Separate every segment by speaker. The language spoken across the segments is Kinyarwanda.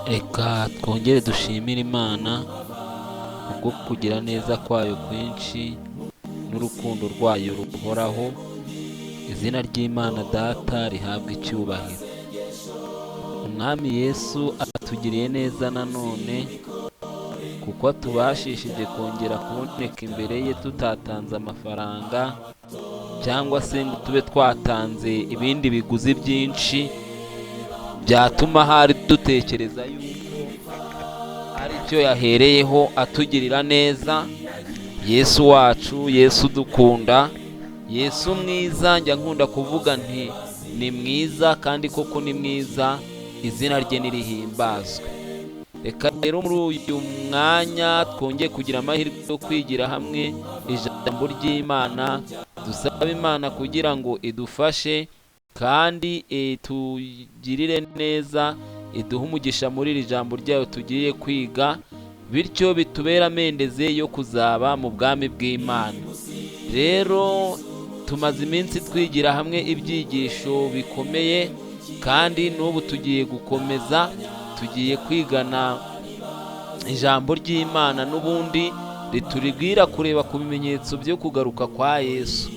Speaker 1: Reka twongere dushimire Imana kubwo kugira neza kwayo kwinshi n'urukundo rwayo ruhoraho. Izina ry'Imana Data rihabwe icyubahiro. Umwami Yesu atugiriye neza nanone kuko atubashishije kongera kuboneka imbere ye tutatanze amafaranga cyangwa se ngo tube twatanze ibindi biguzi byinshi byatuma hari dutekereza yuko aricyo yahereyeho atugirira neza. Yesu wacu, Yesu udukunda, Yesu mwiza, njya nkunda kuvuga nti ni mwiza kandi koko ni mwiza, izina rye nirihimbazwe. Reka rero muri uyu mwanya twongeye kugira amahirwe yo kwigira hamwe ijambo ry'Imana, dusaba Imana kugira ngo idufashe kandi itugirire neza, iduhe umugisha muri iri jambo ryayo tugiye kwiga, bityo bitubere amendeze yo kuzaba mu bwami bw'Imana. Rero tumaze iminsi twigira hamwe ibyigisho bikomeye kandi n'ubu tugiye gukomeza, tugiye kwigana ijambo ry'Imana n'ubundi rituribwira kureba ku bimenyetso byo kugaruka kwa Yesu.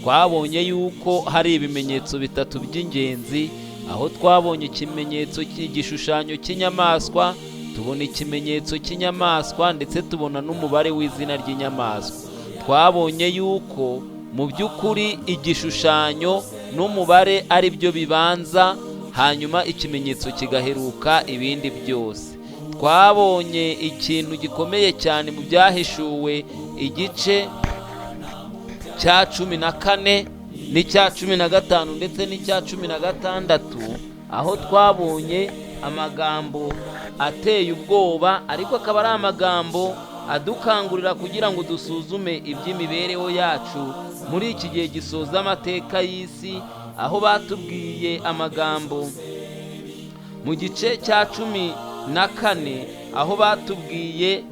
Speaker 1: Twabonye yuko hari ibimenyetso bitatu by'ingenzi, aho twabonye ikimenyetso cy'igishushanyo cy'inyamaswa, tubona ikimenyetso cy'inyamaswa ndetse tubona n'umubare w'izina ry'inyamaswa. Twabonye yuko mu by'ukuri igishushanyo n'umubare ari byo bibanza, hanyuma ikimenyetso kigaheruka ibindi byose. Twabonye ikintu gikomeye cyane mu byahishuwe igice cya 14 n'icya 15 ndetse n'icya 16, aho twabonye amagambo ateye ubwoba, ariko akaba ari amagambo adukangurira kugira ngo dusuzume iby'imibereho yacu muri iki gihe gisoza amateka y'isi, aho batubwiye amagambo mu gice cya 14, aho batubwiye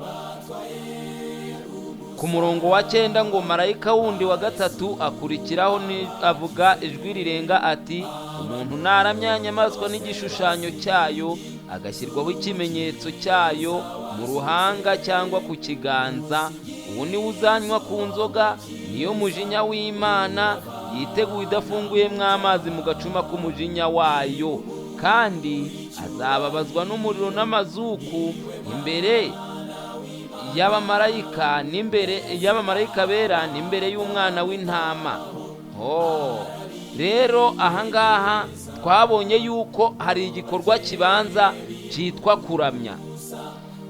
Speaker 1: ku murongo wa 9 ngo marayika wundi wa gatatu akurikiraho avuga ijwi rirenga ati: umuntu naramya inyamaswa n'igishushanyo cyayo agashyirwaho ikimenyetso cyayo mu ruhanga cyangwa ku kiganza, uwo niwe uzanywa ku nzoga niyo mujinya w'Imana yiteguye idafunguyemo amazi mu gacuma k'umujinya wayo, kandi azababazwa n'umuriro n'amazuku imbere y'abamarayika n'imbere y'abamarayika bera n'imbere y'umwana w'intama. Rero ahangaha twabonye yuko hari igikorwa kibanza cyitwa kuramya,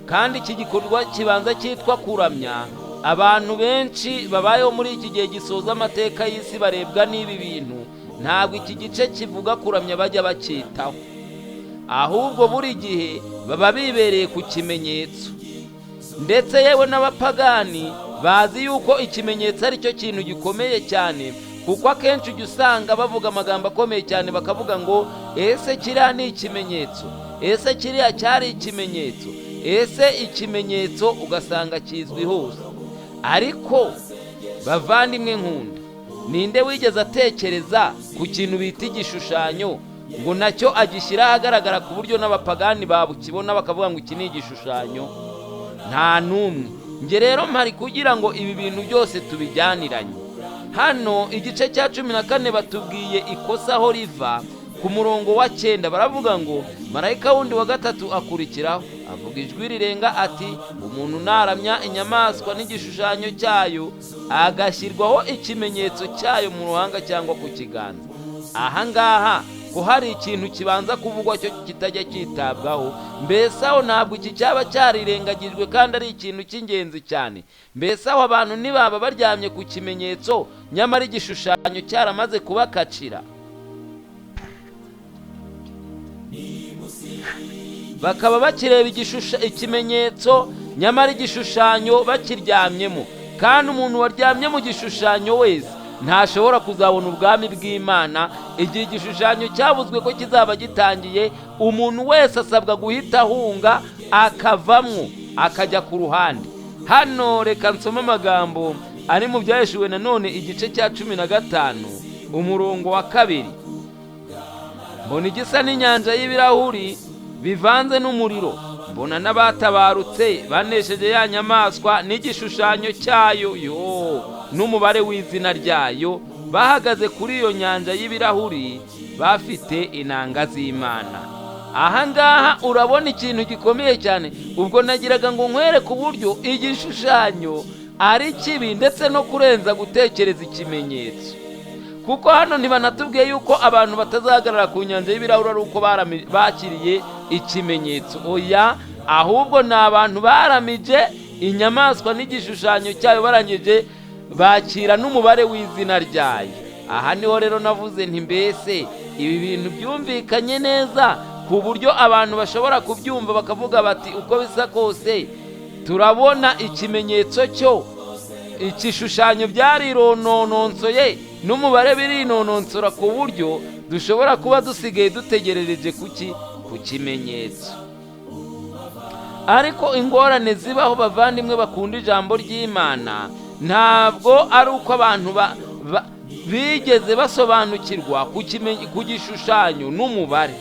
Speaker 1: kandi iki gikorwa kibanza cyitwa kuramya, abantu benshi babayeho muri iki gihe gisoza amateka y'isi barebwa n'ibi bintu, ntabwo iki gice kivuga kuramya bajya bacyitaho, ahubwo buri gihe baba bibereye ku kimenyetso. Ndetse yewe n'abapagani bazi yuko ikimenyetso ari cyo kintu gikomeye cyane, kuko akenshi ujya usanga bavuga amagambo akomeye cyane bakavuga ngo ese kiriya ni ikimenyetso, ese kiriya cyari ikimenyetso, ese ikimenyetso, ugasanga kizwi hose. Ariko bavandimwe nkunda, ninde wigeze atekereza ku kintu bita igishushanyo ngo nacyo agishyira ahagaragara ku buryo n'abapagani babukibona bakavuga ngo iki ni igishushanyo? Nta n'umwe. Nge rero mpari kugira ngo ibi bintu byose tubijyaniranye. Hano igice cya 14 batubwiye ikosa aho riva ku murongo wa 9, baravuga ngo marayika wundi wa gatatu akurikiraho avuga ijwi rirenga ati: umuntu naramya inyamaswa n'igishushanyo cyayo agashyirwaho ikimenyetso cyayo mu ruhanga cyangwa ku kiganza. Ahangaha ko hari ikintu kibanza kuvugwa cyo kitajya cyitabwaho, mbese aho ntabwo iki cyaba cyarirengagijwe kandi ari ikintu cy'ingenzi cyane. Mbese aho abantu ntibaba baryamye ku kimenyetso nyamara igishushanyo cyaramaze kubakacira, bakaba bakireba ikimenyetso nyamara igishushanyo bakiryamyemo. Kandi umuntu waryamye mu gishushanyo wese ntashobora kuzabona ubwami bw'Imana. Igihe igishushanyo cyavuzwe ko kizaba gitangiye, umuntu wese asabwa guhita ahunga akavamwo akajya ku ruhande. Hano reka nsome amagambo ari mu byahishuwe nanone igice cya 15 umurongo wa 2. Mbona igisa n'inyanja y'ibirahuri bivanze n'umuriro. Mbona n'abatabarutse banesheje ya nyamaswa n'igishushanyo cyayo yo n'umubare w'izina ryayo, bahagaze kuri iyo nyanja y'ibirahuri bafite inanga z'Imana. Aha ngaha urabona ikintu gikomeye cyane. Ubwo nagiraga ngo nkwereke uburyo igishushanyo ari kibi ndetse no kurenza gutekereza ikimenyetso, kuko hano ntibanatubwiye yuko abantu batazahagarara ku nyanja y'ibirahuri ari uko bakiriye ikimenyetso. Oya, ahubwo ni abantu baramije inyamaswa n'igishushanyo cyayo, barangije bakira n'umubare w'izina ryayo. Aha niho rero navuze nti mbese ibi bintu byumvikanye neza ku buryo abantu bashobora kubyumva bakavuga bati uko bisa kose turabona ikimenyetso cyo, igishushanyo byarironononsoye n'umubare birinononsora ku buryo dushobora kuba dusigaye dutegerereje kuki? Ku kimenyetso. Ariko ingorane zibaho, bavandimwe bakunda ijambo ry'Imana, ntabwo ari uko abantu bigeze basobanukirwa ku gishushanyo n'umubare.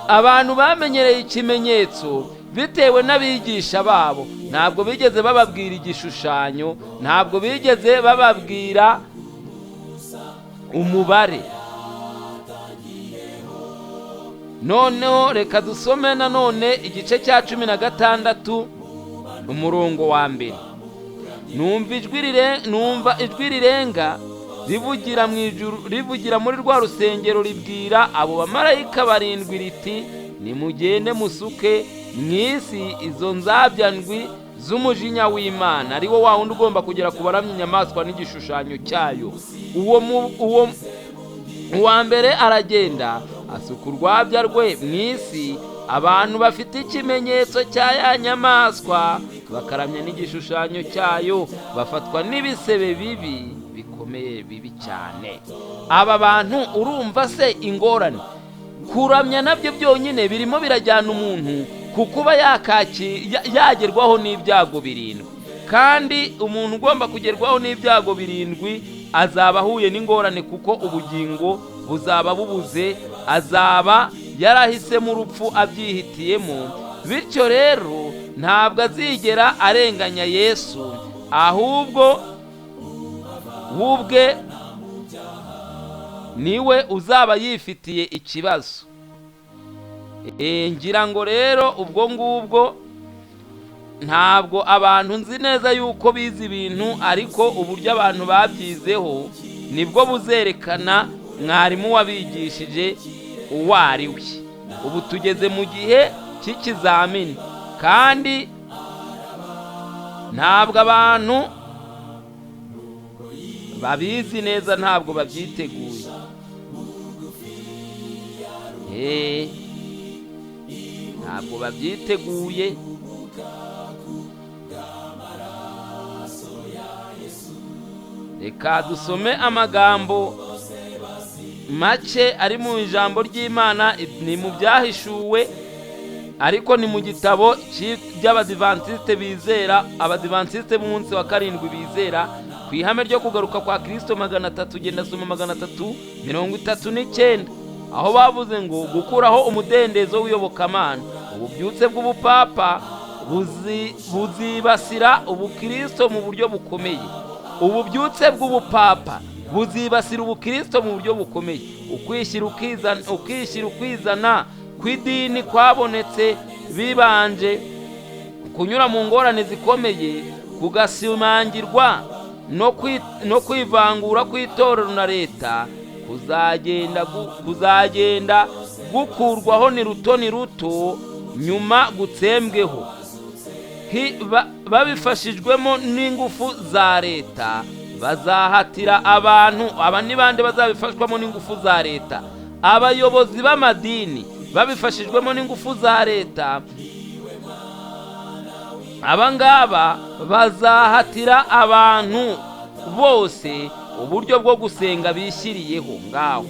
Speaker 1: Abantu bamenyereye ikimenyetso bitewe n'abigisha babo, ntabwo bigeze bababwira igishushanyo, ntabwo bigeze bababwira umubare. Noneho reka dusome nanone igice cya 16 umurongo wa 1. Numva ijwi rirenga rivugira mu ijuru, rivugira muri rwa rusengero, ribwira abo bamarayika barindwi riti: nimugende musuke mu isi izo nzabya ndwi z'umujinya w'Imana, ari wo wa wundi ugomba kugera ku baramya inyamaswa n'igishushanyo cyayo. Uwo uwa mbere aragenda asuka urwabya rwe mu isi, abantu bafite ikimenyetso cya ya nyamaswa bakaramya n'igishushanyo cyayo, bafatwa n'ibisebe bibi bikomeye bibi cyane. Aba bantu urumva se ingorane kuramya nabyo byonyine birimo birajyana umuntu ku kuba yagerwaho n'ibyago 7. Kandi umuntu ugomba kugerwaho n'ibyago 7 azaba ahuye n'ingorane, kuko ubugingo buzaba bubuze, azaba yarahisemo urupfu abyihitiyemo. Bityo rero ntabwo azigera arenganya Yesu, ahubwo ubwe niwe uzaba yifitiye ikibazo. Ngira ngo rero ubwo ngubwo ntabwo abantu nzi neza yuko bize ibintu, ariko uburyo abantu babyizeho nibwo buzerekana mwarimu wabigishije uwo ari we. Ubu tugeze mu gihe cy'ikizamini, kandi ntabwo abantu babizi neza, ntabwo babyiteguye. Ntabwo babyiteguye. Reka dusome amagambo make ari mu ijambo ry'Imana, ni mu byahishuwe, ariko ni mu gitabo cy'Abadivantisite bizera, Abadivantisite b'umunsi wa 7 bizera ku ihame ryo kugaruka kwa Kristo 300, genda soma 339, aho bavuze ngo gukuraho umudendezo w'iyobokamana, ububyutse bw'ubupapa buzibasira ubukristo mu buryo bukomeye. Ububyutse bw'ubupapa buzibasira ubukristo mu buryo bukomeye. Ukwishyira ukwizana kw'idini kwabonetse bibanje kunyura mu ngorane zikomeye, kugasimangirwa no kwivangura kw'itorero na leta, kuzagenda gukurwaho ni ruto ni ruto, nyuma gutsembweho babifashijwemo n'ingufu za leta. Bazahatira abantu, aba ni bande bazabifashwamo n'ingufu za leta? Abayobozi b'amadini babifashijwemo n'ingufu za leta. Aba ngaba bazahatira abantu bose uburyo bwo gusenga bishyiriyeho. Ngaho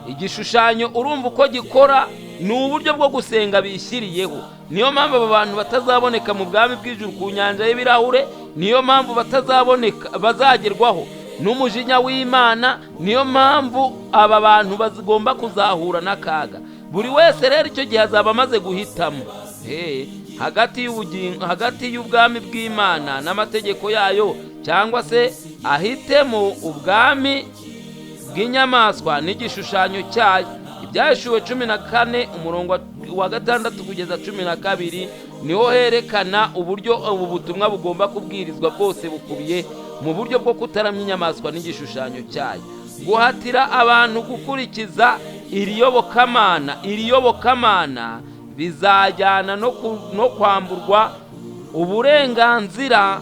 Speaker 1: igishushanyo urumva uko gikora, ni uburyo bwo gusenga bishyiriyeho. Niyo mpamvu aba bantu batazaboneka mu bwami bw'ijuru ku nyanja y'ibirahure, niyo mpamvu batazaboneka, bazagerwaho n'umujinya w'Imana, niyo mpamvu aba bantu bagomba kuzahura n'akaga. Buri wese rero icyo gihe azaba amaze guhitamo hagati y'ubwami bw'Imana n'amategeko yayo, cyangwa se ahitemo ubwami bw'inyamaswa n'igishushanyo cyayo. Ibyahishuwe 14 umurongo wa 6 kugeza 12 niho herekana uburyo ubu butumwa bugomba kubwirizwa bwose bukubiye mu buryo bwo kutaramya inyamaswa n'igishushanyo cyayo. Guhatira abantu gukurikiza iriyobokamana bizajyana no kwamburwa uburenganzira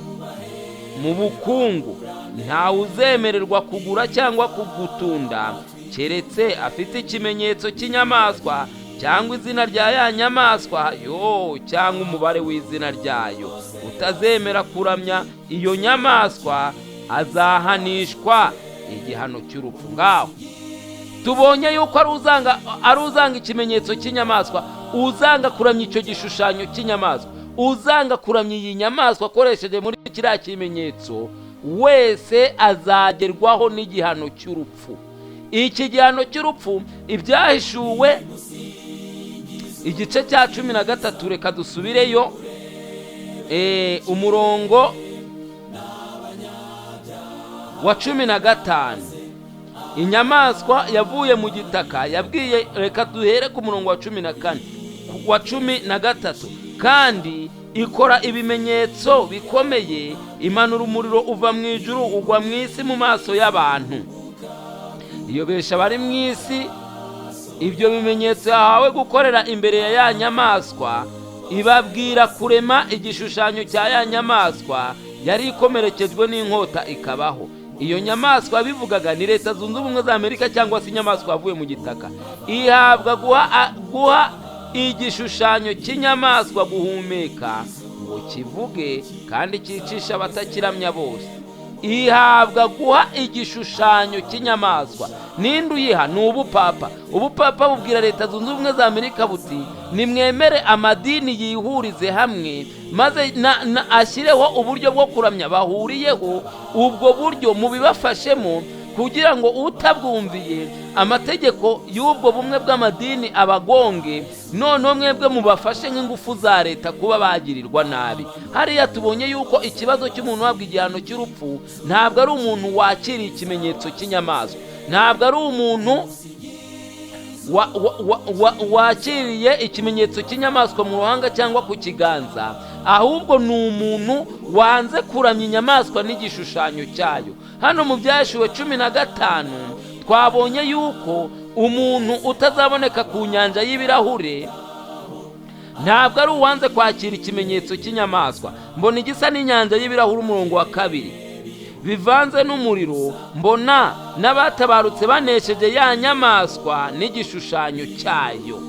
Speaker 1: mu bukungu. Ntawe uzemererwa kugura cyangwa kugutunda keretse afite ikimenyetso cy'inyamaswa cyangwa izina rya ya nyamaswa yo cyangwa umubare w'izina ryayo. Utazemera kuramya iyo nyamaswa azahanishwa igihano cy'urupfu. Ngaho tubonye yuko ari uzanga ikimenyetso cy'inyamaswa, uzanga kuramya icyo gishushanyo cy'inyamaswa, uzanga kuramya iyi nyamaswa akoresheje muri kiriya kimenyetso wese azagerwaho n'igihano cy'urupfu. Iki gihano cy'urupfu, ibyahishuwe igice cya 13, reka dusubireyo umurongo wa 15. Inyamaswa yavuye mu gitaka yabwiye, reka duhere ku murongo wa 14 wa 13, kandi ikora ibimenyetso bikomeye, imanura umuriro uva mu ijuru ugwa mu isi mu maso y'abantu, iyobesha abari mu isi. Ibyo bimenyetso yahawe gukorera imbere ya ya nyamaswa, ibabwira kurema igishushanyo cya ya nyamaswa yari ikomerekejwe n'inkota ikabaho. Iyo nyamaswa bivugaga ni Leta Zunze Ubumwe za Amerika cyangwa se inyamaswa yavuye mu gitaka. Ihabwa guha igishushanyo cy'inyamaswa guhumeka ngo kivuge kandi cyicisha abatakiramya bose. Ihabwa guha igishushanyo cy'inyamaswa. Ninde uyiha? Ni ubupapa. Ubupapa bubwira Leta Zunze Ubumwe za Amerika buti nimwemere amadini yihurize hamwe maze ashyireho uburyo bwo kuramya bahuriyeho, ubwo buryo mubibafashemo kugira ngo utabwumviye amategeko y'ubwo bumwe bw'amadini abagonge, noneho mwebwe mubafashe nk'ingufu za leta kuba bagirirwa nabi. Hariya tubonye yuko ikibazo cy'umuntu uhabwa igihano cy'urupfu ntabwo ari umuntu wakiriye ikimenyetso cy'inyamaswa, ntabwo ari umuntu wakiriye ikimenyetso cy'inyamaswa mu ruhanga cyangwa ku kiganza, ahubwo ni umuntu wanze kuramya inyamaswa n'igishushanyo cyayo. Hano mu Byahishuwe 15 twabonye yuko umuntu utazaboneka ku nyanja y'ibirahure ntabwo ari uwanze kwakira ikimenyetso cy'inyamaswa. Mbona igisa n'inyanja y'ibirahure umurongo wa 2 bivanze n'umuriro, mbona n'abatabarutse banesheje ya nyamaswa n'igishushanyo cyayo.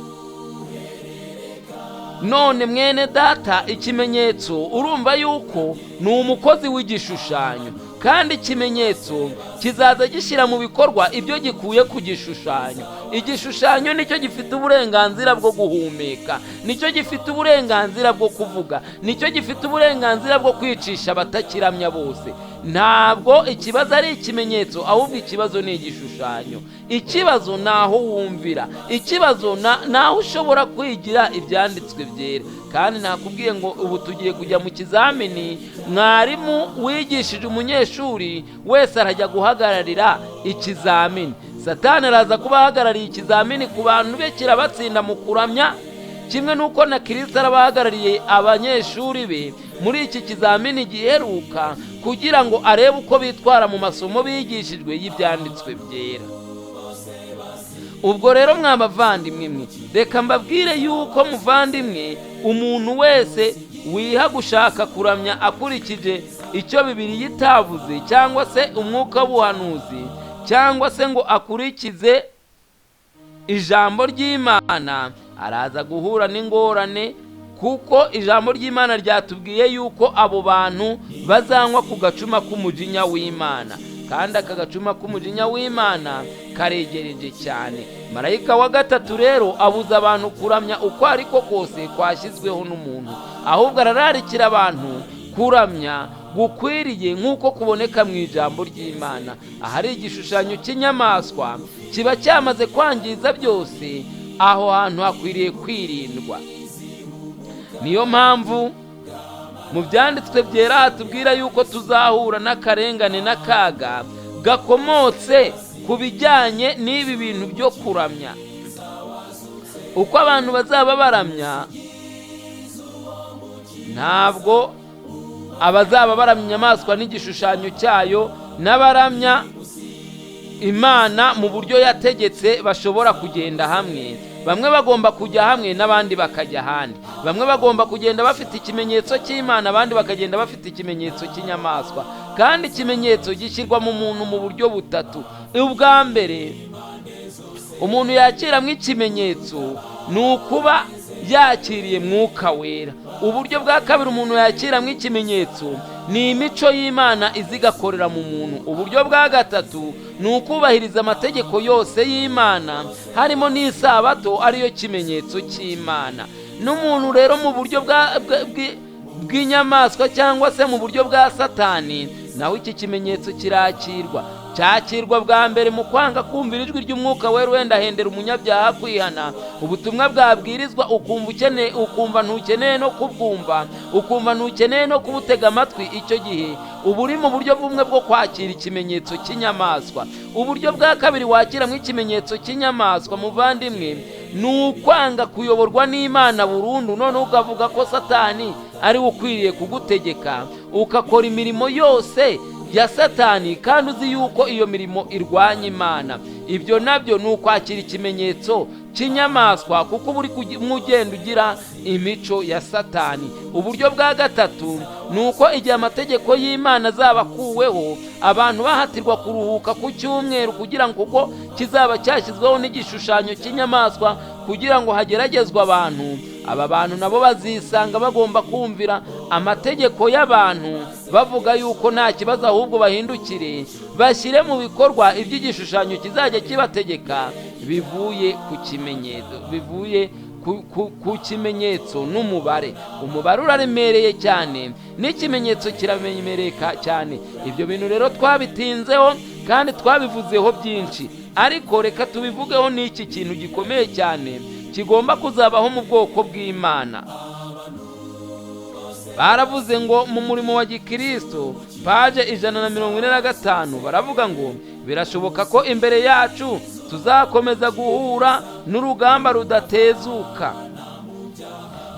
Speaker 1: None mwene data, ikimenyetso urumva yuko ni umukozi w'igishushanyo, kandi ikimenyetso kizaza gishyira mu bikorwa ibyo gikuye ku gishushanyo. Igishushanyo nicyo gifite uburenganzira bwo guhumeka, nicyo gifite uburenganzira bwo kuvuga, nicyo gifite uburenganzira bwo kwicisha abatakiramya bose. Ntabwo ikibazo ari ikimenyetso, ahubwo ikibazo ni igishushanyo. Ikibazo naho wumvira, ikibazo naho ushobora kwigira ibyanditswe byera. Kandi nakubwiye ngo ubu tugiye kujya mu kizamini, mwarimu wigishije umunyeshuri wese arajya guhagararira ikizamini. Satani araza kuba ahagarariye ikizamini ku bantu be, kirabatsinda mu kuramya, kimwe nuko na Kristo arabahagarariye abanyeshuri be muri iki kizamini giheruka, kugira ngo arebe uko bitwara mu masomo bigishijwe y'ibyanditswe byera. Ubwo rero mwa bavandimwe mwe, reka mbabwire yuko muvandimwe, umuntu wese wiha gushaka kuramya akurikije icyo Bibiliya itavuze cyangwa se umwuka w'ubuhanuzi cyangwa se ngo akurikize ijambo ry'Imana, araza guhura n'ingorane, kuko ijambo ry'Imana ryatubwiye yuko abo bantu bazanywa ku gacuma k'umujinya w'Imana, kandi aka gacuma k'umujinya w'Imana karegereje cyane. Marayika wa gatatu rero abuza abantu kuramya uko ariko kose kwashyizweho n'umuntu, ahubwo arararikira abantu kuramya gukwiriye nk'uko kuboneka mu ijambo ry'Imana. Ahari igishushanyo cy'inyamaswa kiba cyamaze kwangiza byose, Aho hantu hakwiriye kwirindwa. Niyo mpamvu mu byanditswe byera hatubwira yuko tuzahura n'akarengane n'akaga gakomotse ku bijyanye n'ibi bintu byo kuramya. Uko abantu bazaba baramya, ntabwo abazaba baramya inyamaswa n'igishushanyo cyayo n'abaramya Imana mu buryo yategetse bashobora kugenda hamwe. Bamwe bagomba kujya hamwe n'abandi bakajya ahandi. Bamwe bagomba kugenda bafite ikimenyetso cy'Imana, abandi bakagenda bafite ikimenyetso cy'inyamaswa. Kandi ikimenyetso gishyirwa mu muntu mu buryo butatu. Ubwa mbere umuntu yakiramo ikimenyetso ni ukuba yakiriye Mwuka Wera. Uburyo bwa kabiri umuntu yakiramo ikimenyetso ni imico y'Imana izigakorera mu muntu. Uburyo bwa gatatu ni ukubahiriza amategeko yose y'Imana, harimo n'isabato ariyo kimenyetso cy'Imana. N'umuntu rero mu buryo bw'inyamaswa cyangwa se mu buryo bwa Satani, naho iki kimenyetso kirakirwa. Cyakirwa bwa mbere mu kwanga kumvira ijwi ry'Umwuka Wera wenda ahendera umunyabyaha kwihana. Ubutumwa bwabwirizwa ukumva ukeneye, ukumva ntukeneye no kubwumva, ukumva ntukeneye no kubutega amatwi. Icyo gihe uba uri mu buryo bumwe bwo kwakira ikimenyetso cy'inyamaswa. Uburyo bwa kabiri wakiramo ikimenyetso cy'inyamaswa, muvandimwe, ni ukwanga kuyoborwa n'Imana burundu, noneho ukavuga ko Satani ari we ukwiriye kugutegeka, ukakora imirimo yose ya Satani kandi uzi yuko iyo mirimo irwanya Imana. Ibyo nabyo ni ukwakira ikimenyetso cy'inyamaswa, kuko uba uri ugenda ugira imico ya Satani. Uburyo bwa gatatu ni uko igihe amategeko y'Imana azaba akuweho, abantu bahatirwa kuruhuka ku cyumweru kugira ngo, kuko kizaba cyashyizweho n'igishushanyo cy'inyamaswa kugira ngo hageragezwe abantu, aba bantu nabo bazisanga bagomba kumvira amategeko y'abantu, bavuga yuko nta kibazo, ahubwo bahindukire bashyire mu bikorwa iby'igishushanyo kizajya kibategeka bivuye ku kimenyetso, bivuye ku kimenyetso n'umubare. Umubare uraremereye cyane, n'ikimenyetso kiraremereka cyane. Ibyo bintu rero twabitinzeho kandi twabivuzeho byinshi, ariko reka tubivugeho n'iki kintu gikomeye cyane kigomba kuzabaho mu bwoko bw'Imana. Baravuze ngo mu murimo wa gikristo, paje 145, baravuga ngo birashoboka ko imbere yacu tuzakomeza guhura n'urugamba rudatezuka,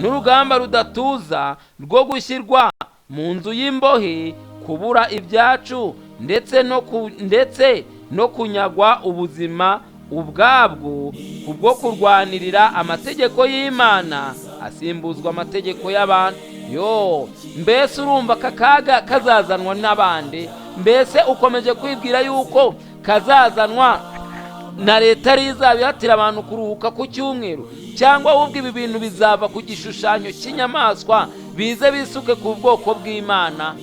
Speaker 1: n'urugamba rudatuza rwo gushyirwa mu nzu y'imbohe, kubura ibyacu, ndetse no kunyagwa ubuzima ubwabwo kubwo kurwanirira amategeko y'Imana asimbuzwa amategeko y'abantu. Yo, mbese urumva aka kaga kazazanwa n'abandi? Mbese ukomeje kwibwira yuko kazazanwa na leta ari izabihatira abantu kuruhuka ku cyumweru, cyangwa ahubwo ibi bintu bizava ku gishushanyo cy'inyamaswa bize bisuke ku bwoko bw'Imana?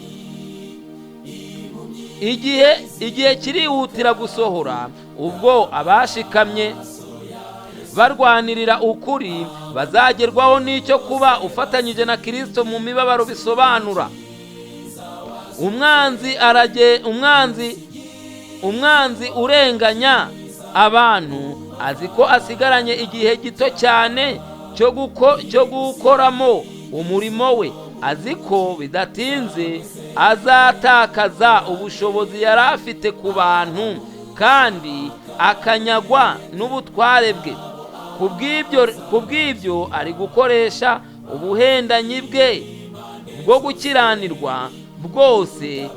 Speaker 1: Igihe kirihutira gusohora ubwo abashikamye barwanirira ukuri bazagerwaho n'icyo kuba ufatanyije na Kristo mu mibabaro bisobanura. Umwanzi urenganya abantu azi ko asigaranye igihe gito cyane cyo gukoramo umurimo we. Azi ko bidatinze azatakaza ubushobozi yari afite ku bantu kandi akanyagwa n'ubutware bwe. Kubw'ibyo ari gukoresha ubuhendanyi bwe bwo gukiranirwa bwose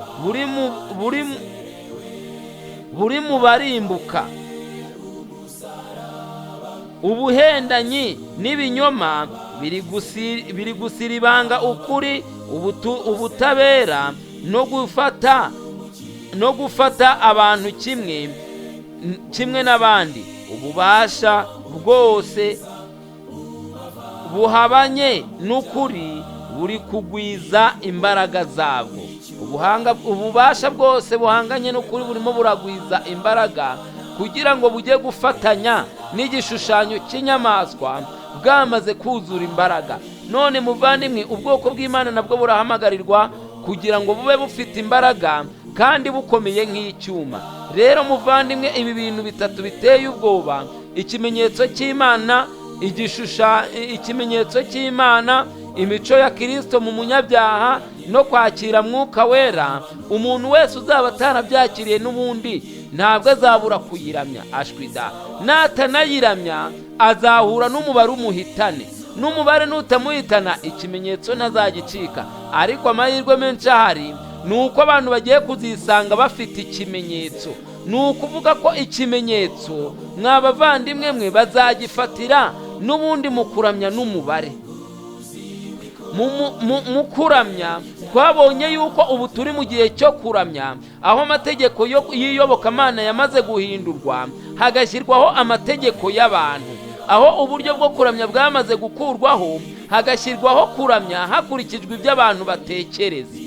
Speaker 1: buri mu barimbuka. Ubuhendanyi n'ibinyoma biri gusiribanga ukuri, ubutabera no gufata abantu kimwe n'abandi. Ububasha bwose buhabanye n'ukuri buri kugwiza imbaraga zabwo. Ububasha bwose buhanganye n'ukuri burimo buragwiza imbaraga kugira ngo bujye gufatanya n'igishushanyo cy'inyamaswa bwamaze kuzura imbaraga. None muvandimwe, ubwoko bw'Imana nabwo burahamagarirwa kugira ngo bube bufite imbaraga kandi bukomeye nk'icyuma. Rero muvandimwe, ibi bintu bitatu biteye ubwoba Ikimenyetso cy'Imana, ikimenyetso cy'Imana, imico ya Kirisito mu munyabyaha no kwakira Mwuka Wera. Umuntu wese uzaba atarabyakiriye n'ubundi ntabwo azabura kuyiramya, ashwida. Natanayiramya azahura n'umubare umuhitane, n'umubare nutamuhitana ikimenyetso ntazagicika. Ariko amahirwe menshi ahari ni uko abantu bagiye kuzisanga bafite ikimenyetso. Ni ukuvuga ko ikimenyetso, mwa bavandimwe mwe, bazagifatira n'ubundi mu kuramya n'umubare. Mu kuramya twabonye yuko ubu turi mu gihe cyo kuramya, aho amategeko y'iyobokamana yamaze guhindurwa hagashyirwaho amategeko y'abantu, aho uburyo bwo kuramya bwamaze gukurwaho hagashyirwaho kuramya hakurikijwe ibyo abantu batekereza.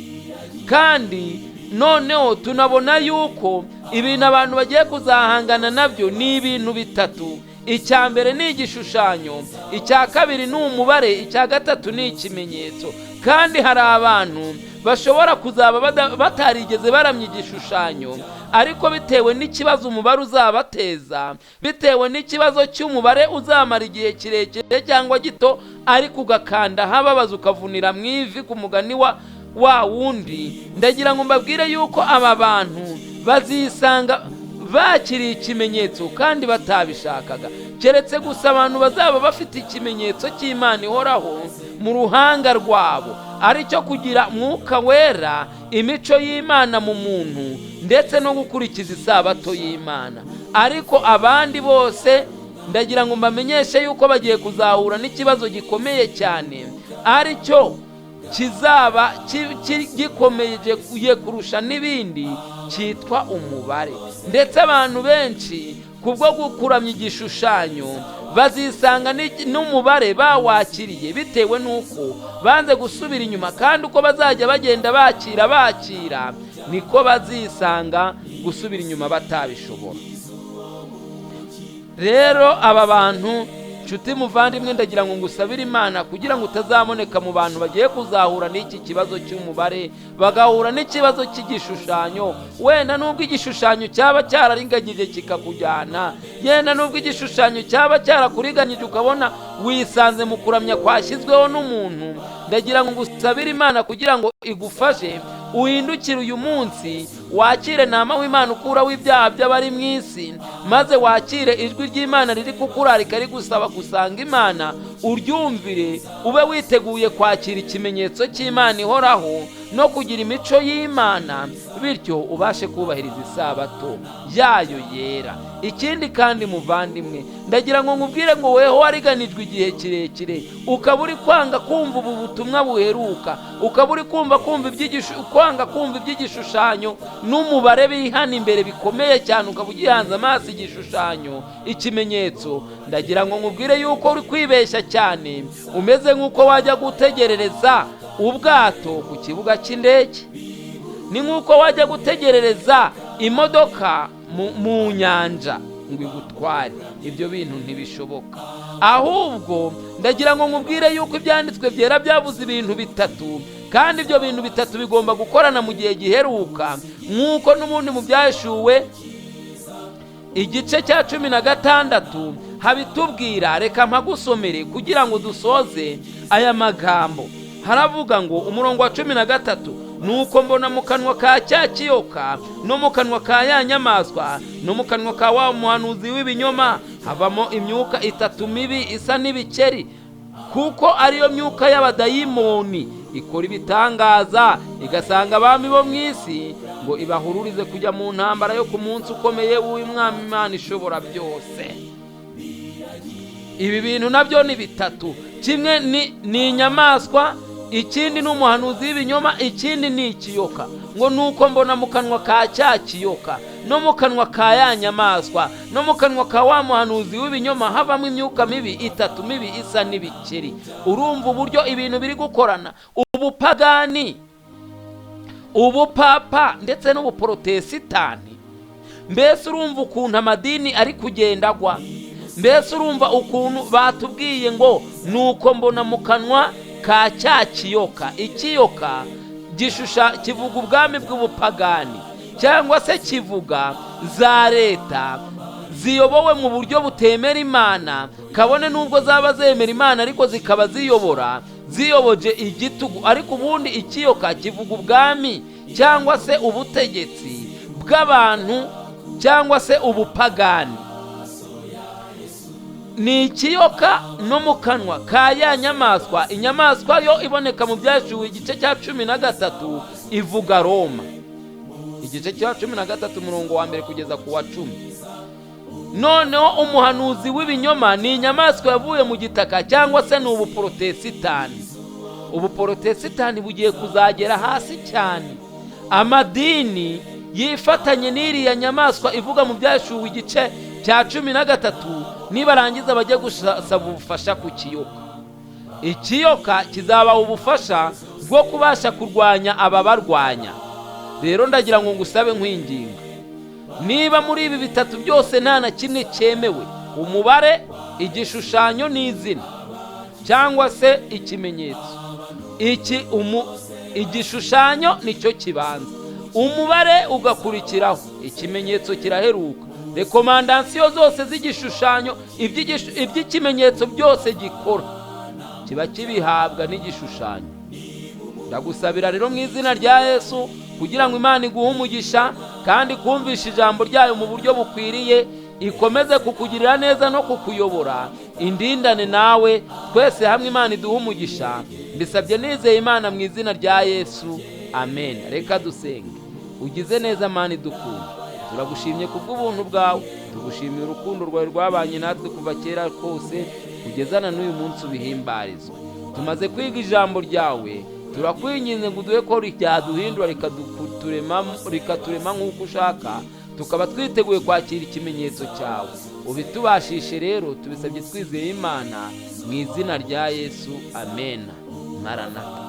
Speaker 1: Kandi noneho tunabona yuko ibintu abantu bagiye kuzahangana nabyo ni ibintu bitatu. Icya mbere ni igishushanyo, icya kabiri ni umubare, icya gatatu ni ikimenyetso. Kandi hari abantu bashobora kuzaba batarigeze baramya igishushanyo, ariko bitewe n'ikibazo umubare uzabateza, bitewe n'ikibazo cy'umubare uzamara igihe kirekire cyangwa gito, ariko ugakanda ahababaza ukavunira mu ivi ku mugani wa wundi. Ndagira ngo mbabwire yuko aba bantu bazisanga bakiriye ikimenyetso kandi batabishakaga, keretse gusa abantu bazaba bafite ikimenyetso cy'Imana ihoraho mu ruhanga rwabo, aricyo kugira Mwuka Wera, imico y'Imana mu muntu, ndetse no gukurikiza isabato y'Imana. Ariko abandi bose ndagira ngo mbamenyeshe yuko bagiye kuzahura n'ikibazo gikomeye cyane, aricyo kizaba gikomeye kurusha n'ibindi, cyitwa umubare. Ndetse abantu benshi kubwo gukuramya igishushanyo bazisanga n'umubare bawakiriye, bitewe n'uko banze gusubira inyuma. Kandi uko bazajya bagenda bakira bakira, niko bazisanga gusubira inyuma batabishobora. Rero aba bantu, nshuti muvandimwe, ndagira ngo ngusabire Imana kugira ngo utazaboneka mu bantu bagiye kuzahura n'iki kibazo cy'umubare, bagahura n'ikibazo cy'igishushanyo. Wenda nubwo igishushanyo cyaba cyarariganyije kikakujyana, yenda nubwo igishushanyo cyaba cyarakuriganyije ukabona wisanze mu kuramya kwashyizweho n'umuntu, ndagira ngo ngusabire Imana kugira ngo igufashe uhindukire uyu munsi, wakire Ntama w'Imana ukuraho ibyaha by'abari mu isi, maze wakire ijwi ry'Imana riri kukurarika rigusaba gusanga Imana, uryumvire, ube witeguye kwakira ikimenyetso cy'Imana ihoraho no kugira imico y'Imana, bityo ubashe kubahiriza isabato yayo yera. Ikindi kandi muvandimwe, ndagira ngo nkubwire ngo weho wariganijwe igihe kirekire, ukaba uri kwanga kumva ubu butumwa buheruka, ukaba uri kumva kwanga kumva iby'igishushanyo n'umubare biri hano imbere bikomeye cyane, ukaba ugihanze amaso igishushanyo, ikimenyetso. Ndagira ngo nkubwire yuko uri kwibeshya cyane, umeze nk'uko wajya gutegerereza ubwato ku kibuga cy'indege, ni nk'uko wajya gutegerereza imodoka mu nyanja ngo igutware. Ibyo bintu ntibishoboka. Ahubwo ndagira ngo nkubwire yuko ibyanditswe byera byavuze ibintu bitatu, kandi ibyo bintu bitatu bigomba gukorana mu gihe giheruka, nk'uko n'ubundi mu Byahishuwe igice cya 16 habitubwira. Reka mpagusomere kugira ngo dusoze aya magambo. Haravuga ngo umurongo wa 13: nuko mbona mu kanwa ka cya kiyoka, no mu kanwa ka ya nyamaswa, no mu kanwa ka wa muhanuzi w'ibinyoma havamo imyuka itatu mibi isa n'ibikeri, kuko ariyo myuka y'abadayimoni ikora ibitangaza, igasanga abami bo mu isi ngo ibahururize kujya mu ntambara yo ku munsi ukomeye w'Umwami Imana ishobora byose. Ibi bintu nabyo ni bitatu: kimwe ni inyamaswa, ikindi ni umuhanuzi w'ibinyoma, ikindi ni ikiyoka. Ngo nuko mbona mu kanwa ka cya kiyoka, no mu kanwa ka ya nyamaswa, no mu kanwa ka wa muhanuzi w'ibinyoma havamo imyuka mibi itatu mibi isa n'ibikeri. Urumva uburyo ibintu biri gukorana, ubupagani, ubupapa ndetse n'ubuporotesitani. Mbese urumva ukuntu amadini ari kugenda agwa? Mbese urumva ukuntu batubwiye ngo nuko mbona mu kanwa ka cya kiyoka. Ikiyoka gishusha kivuga ubwami bw'ubupagani, cyangwa se kivuga za leta Ziyobowe mu buryo butemera Imana, kabone n'ubwo zaba zemera Imana, ariko zikaba ziyobora ziyoboje igitugu. Ariko ubundi ikiyoka kivuga ubwami cyangwa se ubutegetsi bw'abantu cyangwa se ubupagani. Ni ikiyoka no mu kanwa ka ya nyamaswa. Inyamaswa yo iboneka mu Byahishuwe igice cya 13, ivuga Roma, igice cya 13, umurongo wa 1 kugeza ku wa 10. Noneho umuhanuzi w'ibinyoma ni inyamaswa yavuye mu gitaka, cyangwa se ni ubuporotesitani. Ubuporotesitani bugiye kuzagera hasi cyane. Amadini yifatanye n'iriya nyamaswa ivuga mu Byahishuwe igice cya 13, nibarangiza bajye gusaba ubufasha ku kiyoka. Ikiyoka kizabaha ubufasha bwo kubasha kurwanya ababarwanya. Rero ndagira ngo ngusabe nkwinginga, niba muri ibi bitatu byose nta na kimwe cyemewe, umubare, igishushanyo n'izina cyangwa se ikimenyetso, iki igishushanyo nicyo kibanza, umubare ugakurikiraho, ikimenyetso kiraheruka. Rekomandasiyo zose z'igishushanyo, iby'ikimenyetso byose gikora kiba kibihabwa n'igishushanyo. Ndagusabira rero mu izina rya Yesu kugira ngo Imana iguhe umugisha kandi kumvisha ijambo ryayo mu buryo bukwiriye, ikomeze kukugirira neza no kukuyobora, indindane nawe, twese hamwe Imana iduhe umugisha. Mbisabye nizeye Imana mu izina rya Yesu, amen. Reka dusenge. Ugize neza Mana idukunda, turagushimye kubw'ubuntu bwawe, tugushimiye urukundo rwawe rwabanye natwe kuva kera kose kugeza na n'uyu munsi ubihimbarizwe. Tumaze kwiga ijambo ryawe, turakwinginze ngo uduhe ko ryaduhindura rikaturema nk'uko ushaka, tukaba twiteguye kwakira ikimenyetso cyawe. Ubitubashishe rero, tubisabye twizeye Imana mu izina rya Yesu, amen. Maranatha.